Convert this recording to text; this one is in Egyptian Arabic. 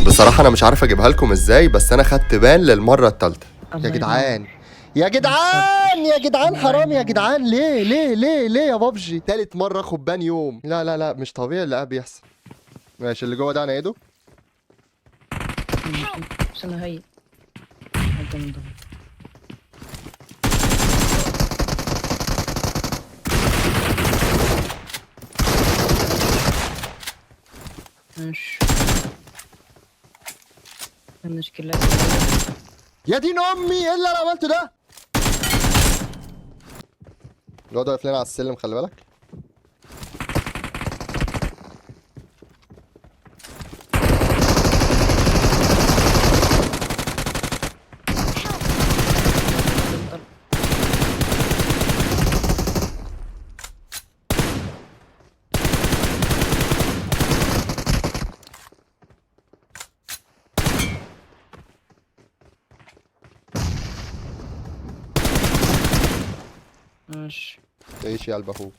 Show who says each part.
Speaker 1: بصراحة انا مش عارف اجيبها لكم ازاي، بس انا خدت ban للمرة الثالثة. يا
Speaker 2: الله
Speaker 1: جدعان
Speaker 2: ينور.
Speaker 1: يا جدعان يا جدعان،
Speaker 2: الله
Speaker 1: حرام يا
Speaker 2: ينور.
Speaker 1: جدعان، ليه ليه ليه ليه يا بابجي؟ تالت مرة اخد ban يوم. لا لا لا، مش طبيعي اللي قاعد بيحصل. ماشي، اللي جوه ده انا ايده.
Speaker 2: بس انا هي قدام ده. ماشي، المشكلة
Speaker 1: يا دين امي، ايه اللي انا عملته ده؟ الواد واقف لنا على السلم، خلي بالك.
Speaker 2: ماشي.
Speaker 1: تعيش يا قلب اخوك.